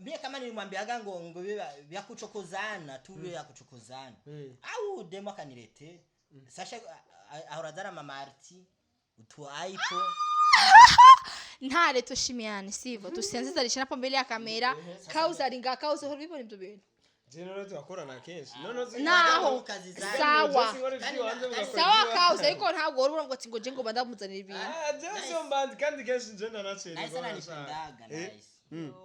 Mie kama nilimwambiaga ngo vya kuchokozana tu, vya kuchokozana au demo akanilete Sasha ahora azana mamarti utu iPhone. Ntare, tushimiane, sivyo? Tusianze zalishana hapo mbele ya kamera. Kauza aringa kauza uhora ubibona ibyo bintu. Je, none turakorana kenshi none. Naho Mu kazi zanyu. Sawa. Kandi Sawa kauza, ariko ntabwo wari uravuga ati ngo je ngo ndamuzanira ibintu. Ah, je sio mbandi kandi kenshi je ndanachelewa. Nice, ananipendaga nice.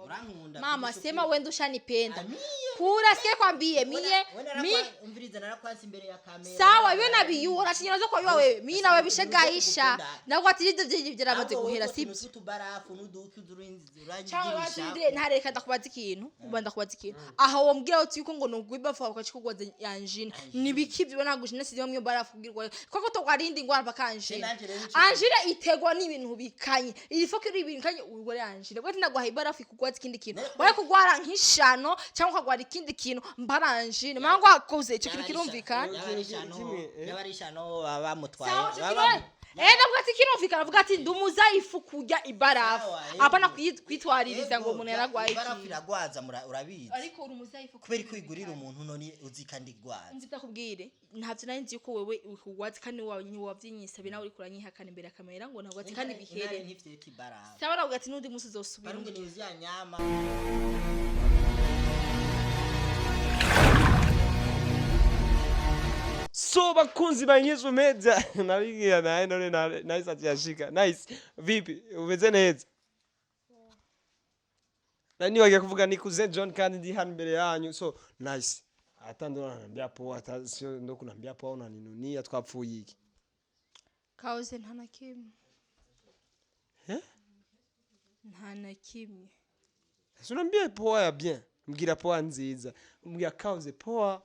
Urankunda. Mama, kuko sema wenda ushanipenda. Mie. Kura sikie kwambie mie mi Umviriza, narakwansi imbere ya kamera. Sawa, ibyo nabiyura kinyarazo kwa biwa wewe mi nawe bishegaisha nabwo ati ibyo byinshi byaramaze guhera, sibyo? Utubarafu n'uduki uzurinzi. Cyangwa uranyigirisha. batindire ntareka ndakubaza ikintu, uba ndakubaza ikintu aho wombwira uti yuko ngo nugwiba fa ukachikugwaza angine nibiki byo ntabwo jine siyo myo barafu kugirwa koko tokwarindi ngwara paka angine. Nanje rero ico- Angine itegwa n'ibintu bikanye, ilifo kiri ibintu bikanye urwara angine bwo tinagwaha ibarafu ikugwaza ikindi kintu wari kugwara nk'ishano cyangwa ukagwara ikindi kintu mbara angine mangwa akoze icyo kintu kirumvikana. Kimwe, eh. Yaba ari ishano baba bamutwaye. Sawa, ico baba ndavuga ati kirumvikana, avuga ati ndumuzayifu kurya ibarafu. Sawa, yego. Apana kwitwaririza ngo Yego, umuntu yaragwaye ibarafu ikintu. Iragwaza, urabizi. Ariko uri umuzayifu. Kubera ko uyigurira umuntu none uzikandi igwaza. Nzi ndakubwire, ntabyo nari nzi yuko wewe ukugwaza kandi wabyinyisabye nawe uriko uranyihakana imbere ya kamera ngo ntabwo ati kandi Intare bihere. ntifyeka ibarafu. Sawa, navuga ati n'undi munsi uzosubira. Barungu ni uziya nyama. So bakunzi ba Inyishu Media, nabigira naye none nice atiyashika. Nice, vipi, umeze neza? Na nibagiye kuvuga ni Cousin John kandi ndi hano imbere yanyu. So nice, hata ndo ananiambia poa, hata sio ndo kunambia poa, unaninunia, twapfuye iki? Kauze, nta na kimwe. Eh? Nta na kimwe. Si unambia poa ya bien, mbwira poa nziza, mbwira kauze poa.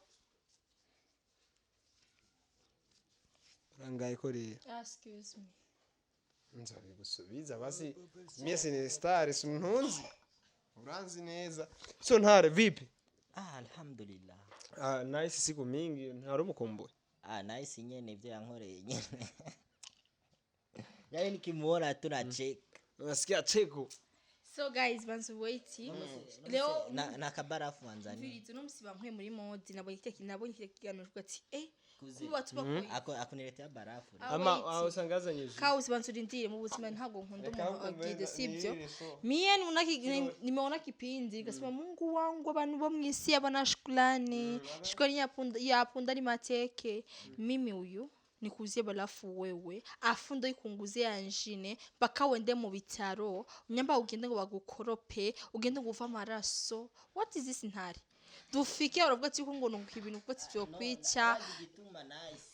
Urangaye ko rero. Excuse me. Nzabigusubiza basi, mie ni star, sintunzi, uranzi neza. So ntare, vipi? Ah, alhamdulillah. Ah, nice, siku mingi ntari umukumbuye. Ah, nice nyene, ibyo yankoreye nyene, yaani nikimuona tu nacheka. Unasikia cheko. So guys, banza wait leo. Na kabarafu wanzani. Mvirizo no musi bankuye muri mode, nabonye kile kiganiro uvuga ati eh Kuze. kuba tubakuye. Akuniletea barafu. Ah, Ama wait. ah, usangazanyije. Kauze, banza urindire, mu buzima ntabwo nkunda Reka umuntu ahubwo agide, sibyo? nirire so. Mie nimeona kipindi nikasema Mungu wangu, abantu bo mwisi abana shukrani, shukrani ya punda ni mateke. Mimi uyu nikuzie barafu, wewe afundo ikunguzie angine mpaka wende mu bitaro nyamba ugende ngo bagukorope ugende ngo uve amaraso. What is this? Ntare dufike uravuga ati yuko ngo nunguka ibintu kuko tivyokwica. Igituma nice.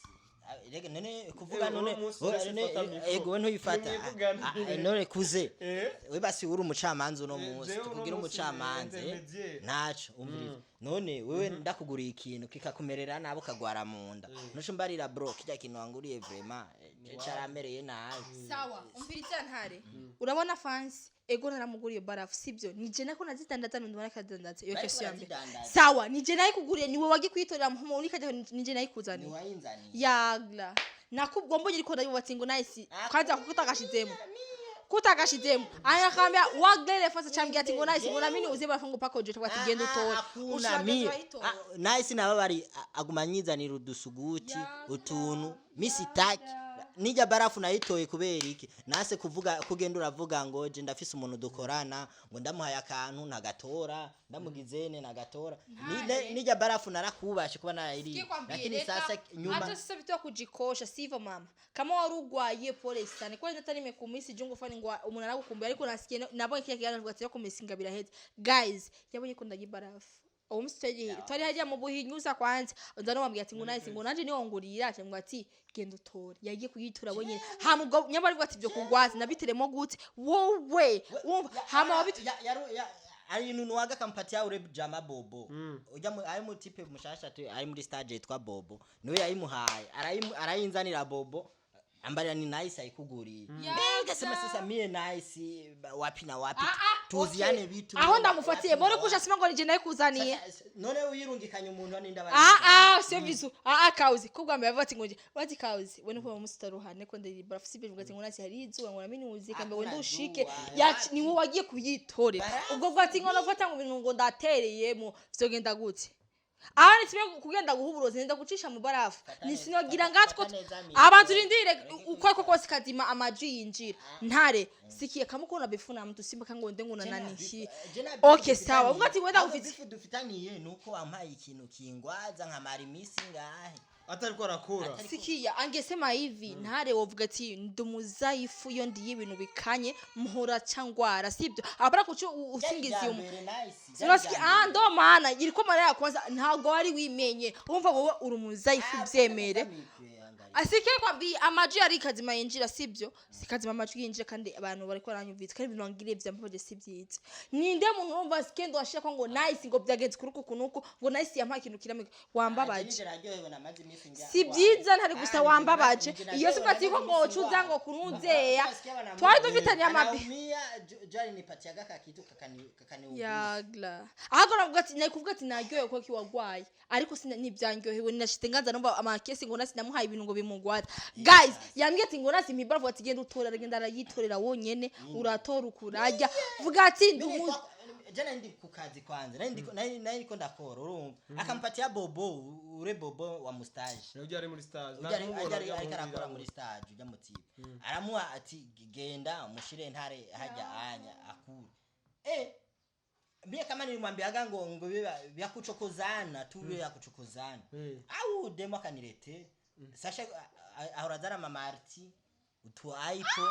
Ah, rega none kuvuga Uno none munsi oh, twese none, fata mikoro. ego we ntuyifata. Nimwivugane. Ah, ah, none kuze Eh? we basi uri umucamanza uno munsi. Jewe uno Tukugira munsi umucamanza, ni eh? intermediaire. Ntaco umviriza, none wewe ndakuguriye ikintu kikakumerera nabi ukagwara mu nda, nuco mbarira bro kirya kintu wanguriye vraiment caramereye nabi. Sawa, umviriza ntare, urabona fansi ego naramuguriye barafu, sibyo? Nije nako nazidandaza nundi barakadandaza iyo Bariko kesi ya mbere. barazidandaza. Sawa, nije nayikuguriye, niwe wagikwitorera muhumo urikajya, nije nayikuzaniye. Niwayinzaniye. Yagla nakubwo mbonye ariko ndabibatse ngo nice kwanza kutakashizemo kutakashizemo anakambia waglele fasa chambia ati ngo nice ngo namini uze barafu ngo pako je twati genda utore. Hakuna mie. Ah, nice nababari aguma anyizanira udusuguti utuntu misitaki nijya barafu nayitoye kubera iki nase kuvuga kugenda uravuga ngo je ndafise umuntu dukorana ngo ndamuhaye akantu ntagatora ndamugizene ntagatora. Nijya barafu narakubashe kuba narayiriye, lakini sasa nyuma hata sasa vitu ya kujikosha sivyo mama, kama wari ugwaye pole sana kwani hata nimekumisi jungo fani ngo umuntu aragukumbuye ariko nasikiye nabonye kile kiganiro gatira kumisinga biraheze. Guys, yabonye ko ndagiye barafu uwo musi twagiye twari hajya mu buhinyuza kwanza nza no ati ngo nice ngo nanje niwo ngurira cyangwa ati genda utore, yagiye kuyitura wenyine hama ubwo nyamara avuga ati ibyo kugwaza nabiteremo gute wowe wumva hama wabit Alinunuaga akampatia ule jama Bobo. Ujya ari mu type mushasha tu ari muri stage yitwa Bobo, niwe yayimuhaye arayinzanira Bobo. Ambarira ni Nice ayikuguriye. Ya, Mbega sema sasa mie Nice wapi na wapi, Ah, ah, tuziane okay. vitu Aho ndamufatiye wapi na mbone kusha wapi. sima ngo nije nayikuzaniye. Sasa, none uyirungikanye umuntu aninda bari. Ah, ah, sio vizu. Ah, ah, kauzi kubwa mbere bavuga ati ngo nje bati kauzi we nuko umunsi utaruhane ko ndiri barafu sibyo mvuga ati ngo nasi hari izuba ngo naminuzi kambe ngo Hakuna ndushike zuwa, ya wapi? ni wowe wagiye kuyitorera. Barafu. Ubwo bwo ati ngo nafata ngo ibintu ngo ndatereyemo vyogenda gute? Aho nitime kugenda guha uburozi nenda gucisha mu barafu nisinogira ngatwo Fata neza mikoro. abantu rindire uko ariko kose kazima amajwi yinjira ntare sikiye kamukona bifuna mtu simba kango ndengo nananihi. Okay, sawa, ubwo ati wenda ufite bifu dufitaniye nuko wampaye ikintu kingwaza nkamara iminsi ngahe. Atariko arakura. Sikia, angesema hivi ntare wovuga ati ndi umuzaifu iyo ndiye ibintu bikanye muhora cyangwara sibyo abara kuco usingiziye umu Sinasikia ah ndo maana ilikuwa mara ya kwanza ntabwo wari wimenye umva wowe uri umuzaifu byemere. Asikiye kwambi amajwi yari kazima yinjira sibyo sikazima amajwi yinjira kandi abantu bariko baranyumvitse kandi ibintu wangiriye vyambabaje si byiza. Ninde muntu urumva sikendo washira ko ngo Nice ngo byagenze kuri uku kunuku ngo Nice yampaye ikintu kiramika wambabaje. Si byiza ntari gusa wambabaje iyo sifati ko ngo ucuza ngo kunuzeya twari dufitanye amabi Nipatiaga kakitu kakaniuguza. Yagla ahubwo navuga ati nakuvuga ati naryohewe kuko kiwagwaye ariko sina nibyanyohewe ninashite nganza numva amakesi ngo nasi namuhaye ibintu ngo bimugwaza. Guys, yambwiye ati ngo nasi mpibara avuga ati genda utora agenda arayitorera wonyene uratora ukurajya vuga ati ndumu Jana ndi ku kazi kwanza nari ndiko nari ndiko ndakora urumva akampatia bobo ure bobo wa mustache. Ujya ari muri stage. Ujya ariko arakora muri stage ujya mu tipe aramuha ati genda mushire ntare hajya anya akure mie kama nilimwambiaga ngo biba byakuchokozana tu biba yakuchokozana au demo akanirete sasha ahora azana mamarti utu aipo.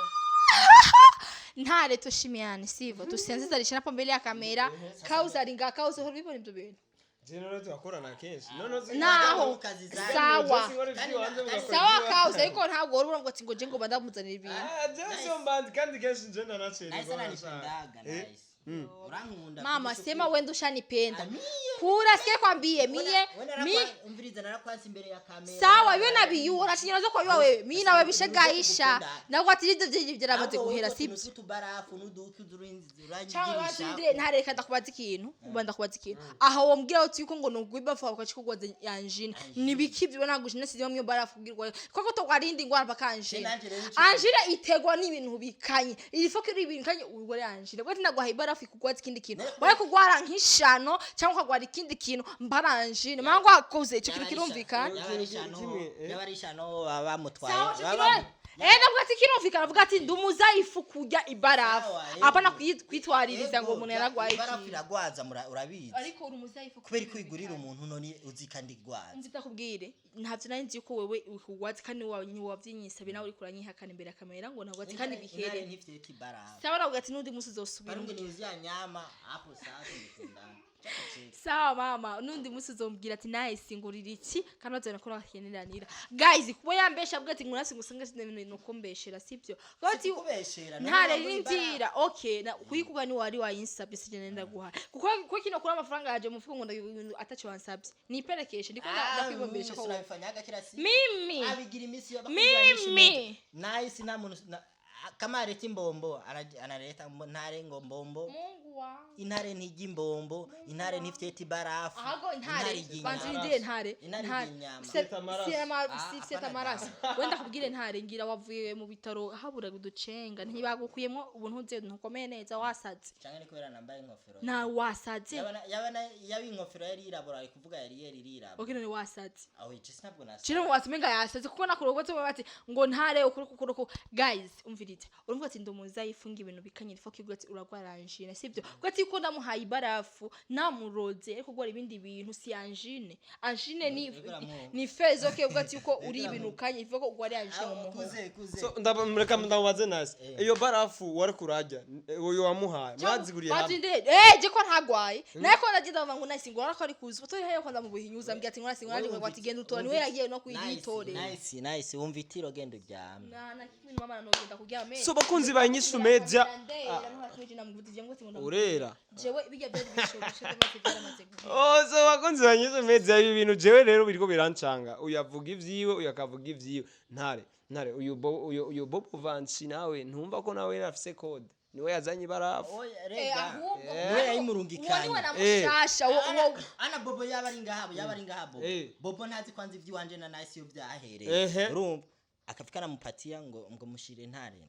Ntare tushimiane sivyo tusenze zalishana hapo mbele ya kamera kauza ringa kauza bibona ibyo bintu. Jeno turakorana kenshi none Naho Kazi zanyu. sawa Kandi sawa kauza ariko ntabwo wari uravuga ati ngo je ngo bandamuzanira ibintu. Ah, je sio mbandi kandi kenshi nje nanacererwa. Nice ananipendaga nice. Urankunda. Mama kuko sema wenda ushanipenda Amiye. kura sikie kwambie mie mi umviriza narakwansi imbere ya kamera. Sawa iwe nabiyura chinyarazo kwa biwa wewe mi nawe bishegaisha nabwo ati ibyo byinshi byaramaze guhera sibyo. Utubarafu n'uduki uzurinzi Cyangwa uranyigirisha. batindire ntareka ndakubaza ikintu uba ndakubaza ikintu aho wombwira uti yuko ngo nugwiba fa ukachikugwaza yanjina nibiki byo nagushina sizi bamwe barafu kubwirwa koko tokwarindi ngwara pakanjina. Nanje rero ico- Anjina itegwa n'ibintu bikanye ilifo kiri ibintu bikanye urwara anjina bwo tinagwa ibarafu ikugwaza ikindi kintu waye kugwara nk'ishano cyangwa ukagwara ikindi kintu mbara anjina mangwa wakoze ico kintu kirumvikana. Kimwe, eh. Yabarishano baba bamutwaye. Sawa, ico baba- kintu ndavuga ati kirumvikana avuga ati ndumuzaifu kurya ibarafu Sawa, yego. apana kwitwaririza ngo Yego, umuntu yaragwaye ibarafu ikintu. iragwaza urabizi. Ariko uri umuzaifu Kubera ko uyigurira umuntu none uzi kandi igwaza. Nzi ndakubwire ntabyo nari nzi yuko wewe ukugwaza kandi wabyinyisabe nawe uriko uranyihakana imbere ya kamera ngo ntabwo ati kandi Intare bihere. ntifite ibarafu. Sawa navuga ati n'undi munsi uzosubira. Barungu niuzia nyama hapo sasa nikundana. Sawa mama n'undi munsi uzombwira ati nawe singurira iki kandi bazabona ko bakeneranira guys kuba yambesha avuga ati ngo nasi ngusanga sine ibintu nuko mbeshera sibyo kuba ati Sikubeshera, none ntare wagura n'inzira okay na kuyikuga ni wari wayinsabye sije nenda guha kuko kuko kino kuri amafaranga yaje mu mufuko ngo ndagira atacho wansabye niperekeshe ndiko ndakwibombesha ko unabifanyaga kila siku. Mimi. Abigira iminsi yo Mimi. Nice nta muntu kama areta imbombo analeta ntare ngo mbombo. Mungu wangu. Intare ntirya imbombo, intare ntifite ibarafu. Ahubwo intare irya banza inyama. urindire ntare Intare ntare irya inyama. Fyeta amaraso. Ah, fyeta apana amaraso wenda kubwire ntare ngira wavuye mu bitaro haburaga uducenga ntibagukuyemo ubuntu nze ntukomeye neza wasaze. Canke ni kubera nambaye inkofero. Na wasaze. Yaba inkofero yari yirabura ari kuvuga yari yari irirabura. Okay none wasaze. Aho ici sinabwo nasa. Chino wasumenga yasaze kuko nakurogotse bati ngo ntare ukuri guys umvirite urumva ati ndumuza yifunga ibintu bikanye ifo kigwa ati uragwara angine sibyo kuko ati ko ndamuhaye ibarafu namuroze ariko gukora ibindi bintu si angine angine ni ni fezo ke ubwo ati ko uri ibintu kanye ifo ko ugwara angine mu muhogo. Kuze kuze. So ndamureka ndamubaze nasi iyo barafu wari kurajya uyu wamuhaye mwaziguriye hamwe? Batinde je ko ntagwaye naye ko ndagenda bavuga ngo nasi ngo arako ari kuza utori hayo kwanza mu buhinyuza mbwira ati ngo nasi ngo nari ngo ati genda utora niwe yagiye no kuyitorera. Nice nice wumva itiro genda uryame. Na kimwe mama nogenda kuryama. So bakunzi ba Inyishu Media urera. Jewe bijya byari bishoboshe byamaze byaramaze guhera. Oh, so bakunzi ba Inyishu Media ibi bintu jewe rero biriko birancanga uyu avuga ivyiwe uyu akavuga ivyiwe ntare Ntare uyu Bobo Vansi nawe ntumva ko nawe yarafise code, niwe yazanye ibarafu. Oya, Eh, rega. ahubwo Niwe yayimurungikanye. uwo niwe namushasha, uwo Ana Bobo yaba ari ngaha, yaba ari ngaha Bobo. Bobo ntazi kwanza ivy'iwanje na Nice iyo vyahereye. Urumva? Akafika anamupatia ngo mushire Ntare.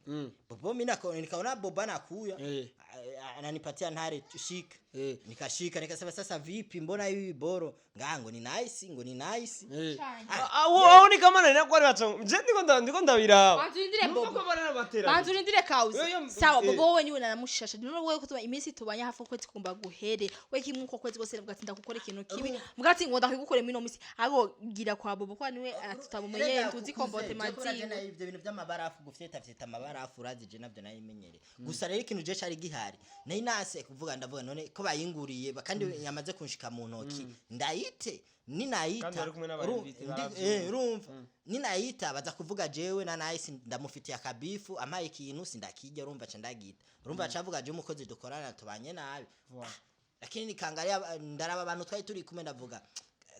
Bobo mimi nikaona Bobo anakuya. Ananipatia Ntare, shika. Nikashika, nikasema sasa vipi, mbona hivi boro ngaa ngo ni Nice, ngo ni Nice. Aho aho ni kama nari nakwari baca je ndiko ndabiraba. Banza urindire, Numva Bobo. ko baranabateranya. Banza urindire kauzi. Yo, yo, Sawa. Bobo wowe niwe nanamushasha, none wowe kutuma iminsi tubanye hafi ukwezi kumba guhere, we kimwe uko kwezi kose mvuga ati ndakukora ikintu kibi, mvuga ati ngo ndakugukora mino minsi ahubwo gira kwa Bobo kwa niwe tutamumenyeye, Rega, tuzi kuze, comportement je kubera je ziwe. nayo ivyo bintu vy'amabarafu, gufyeta fyeta amabarafu, urazi je navyo nayimenyereye. Gusa rero ikintu je cari gihari, nari nase kuvuga, ndavuga none ko bayinguriye kandi yamaze kunshika mu ntoki, ndayite ninayita. Kandi bari kumwe n'aba invité baravyumva. Urumva ninayita baza kuvuga jewe na Nice ndamufitiye akabifu, ampaye ikintu sindakirya, urumva ca ndagita, urumva cavuga je umukozi dukorana tubanye nabi. Lakini nikangalia, ndaraba abantu twari turi kumwe, ndavuga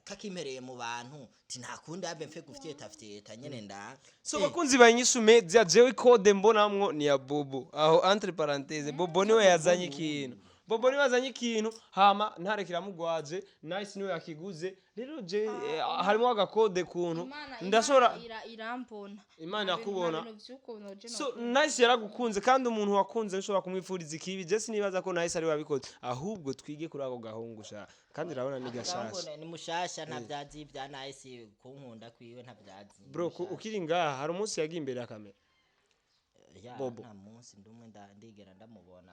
kakimpereye mu bantu ti nta kundi abe mfe gufyeta fyeta nyene nda. So bakunzi ba Inyishu Media, jewe code mbonamwo ni ya Bobo. Aho entre parenthèse, Bobo niwe yazanye ikintu, Bobo niwe yazanye ikintu, hama Ntare kiramugwaje, Nice niwe yakiguze. Rero je harimo agakode kuntu ndashobora Irambona. Imana Nta bintu- irakubona. Nta bintu vy'ukuntu je So Nice yaragukunze, kandi umuntu wakunze ushobora kumwifuriza ikibi? Je sinibaza ko Nice ari we wabikoze, ahubwo twige kuri ako gahungu sha, kandi urabona ni gashasha. Ni mushasha, nta vyazi vya Nice, kunkunda kwiwe nta vyazi. Bro, ukiri ngaha hari umunsi yagiye imbere ya kamera? Ya, Bobo. Nta munsi ndumwe ndigera ndamubona.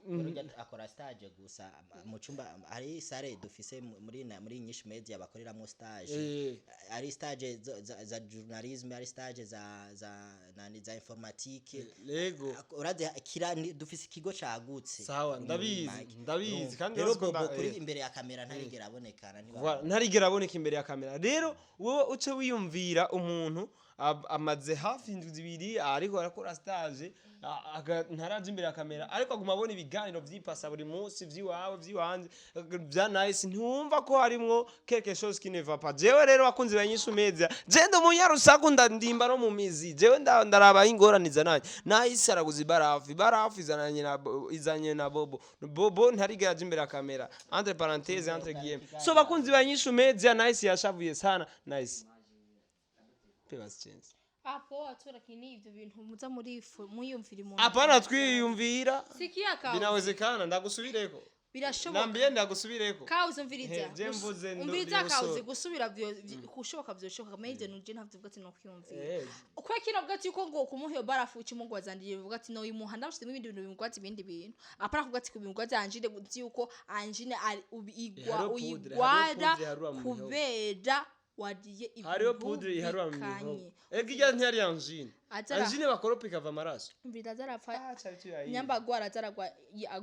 Urya akora stage gusa mu cyumba, hari salle dufise muri Inyishu Media bakoreramwo stage. Ari stage za journalisme, ari stage za nani, za informatique. Urazi kira dufise ikigo cagutse. Sawa, Muri ndabizi, make. ndabizi, Urumva? kandi Rero urazi ko Bobo kuri imbere ya kamera ntarigera abonekana. Voilà, ntarigera aboneka imbere ya kamera. Rero wowe uce wiyumvira umuntu amaze hafi indwi 2 ariko arakora stage, ntaraja imbere ya kamera, ariko aguma abona ibiganiro vyipasa buri munsi vy'iwawe, vy'iwanje, vya Nice, ntiwumva ko harimwo quelque chose qui ne va pas? Jewe rero bakunzi ba Inyishu Media, je ndi umunyarusaku, ndandimba no mu mizi, jewe ndaraba ingorane zananye. Nice araguza ibarafu, ibarafu izanye na Bobo. Bobo ntarigera aja imbere ya kamera, entre parenthèse, entre guillemets. So bakunzi ba Inyishu Media, Nice yashavuye sana. Nice, pewa chance. Apo tu, lakini ivyo bintu muza muri mwiyumvira umuntu. Hapana, twiyumvira. Sikia kawe. Binawezekana ndagusubireko. Birashoboka. Nambie ndagusubireko. Kauze, umviriza. Je mvuze Umviriza. Ndi Kauze musore. gusubira kushoboka vyoshoboka, mais ivyo nuje ntavyo uvuga ati no kwiyumvira. Kwa kino uvuga ati yuko ngo kumuha iyo barafu ukimugwaza, ndiye uvuga ati no imuha ndamushizemo ibindi bintu bimugwaza, ibindi bintu apana kuvuga ati kubimugwaza angine, uzi yuko angine ari igwa Hariho poudre, hariho uyigwara poudre iharura mu mihogo. Kubera wariye Hariho ibintu poudre iharura mu bikanye. mihogo. Ega irya ntiyari angine. Azara- Angine bakoropa ikava amaraso. Umviriza, azarapfa. Ah, cari tuyayizi. Nyambagwara azaragwa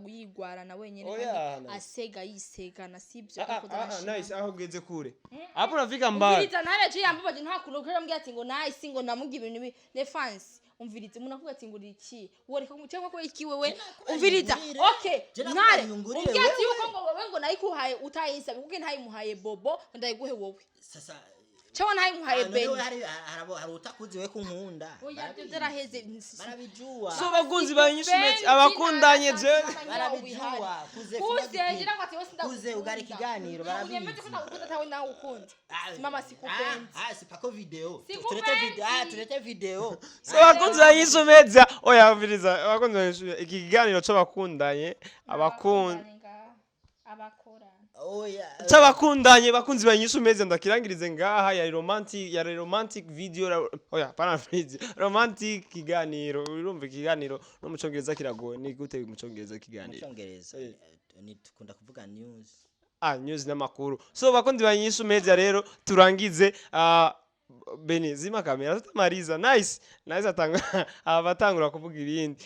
yigwara na wenyene. Oya, Kandi nice. asega yisegana sibyo? Ah, ah, Kuko ah, ah, nashima. Nice, aho ugeze kure hapo unafika mbali. Umviriza, ntare je yambabaje nta kuntu kuko yambwiye ati ngo Nice ngo namubwiye ibintu bi le fans. Umviriza, umuntu akubwira ati ngo uri iki, woreka cyangwa ko iki wewe? Umviriza. Yungurire. Okay. Je Ntare nakubwiye yungurire umbwiye ati wewe. yuko ngo wewe ngo nayikuhaye utayinsabye, kuko ntayimuhaye Bobo ndayiguhe wowe Sasa cyangwa ntayimuhaye Ah, none Beni. we hari utakuzi we kunkunda. Oya, ibyo byaraheze. Barabijua. So bakunzi ba Inyishu Media, abakundanye je Barabijua. Kuze Kuze ngira ngo ati wese ndagukunda. Kuze ugara ikiganiro, barabizi. Unyemeze ko ndagukunda tawe nawe ukunda. Mama, sikupendi. Ah, ah, sipako video. Sikupendi. Tulete video, ah, tulete video. So bakunzi ba Inyishu Media, oya umviriza, abakunzi ba Inyishu Media, iki kiganiro c'abakundanye Abakora. Oya. C'abakundanye, bakunzi ba Inyishu Media, ndakirangirize ngaha. Yari romantic video, oya pana video romantic kiganiro. Urumva ikiganiro no mu Congereza kiragoye, ni gute mu Congereza Mu kiganiro? Cyongereza ni tukunda kuvuga news. Ah, news n'amakuru. So bakunzi ba Inyishu Media, rero turangize. Ah, Beni, zima kamera tutamaliza. Nice, nice, atanga abatangura kuvuga ibindi.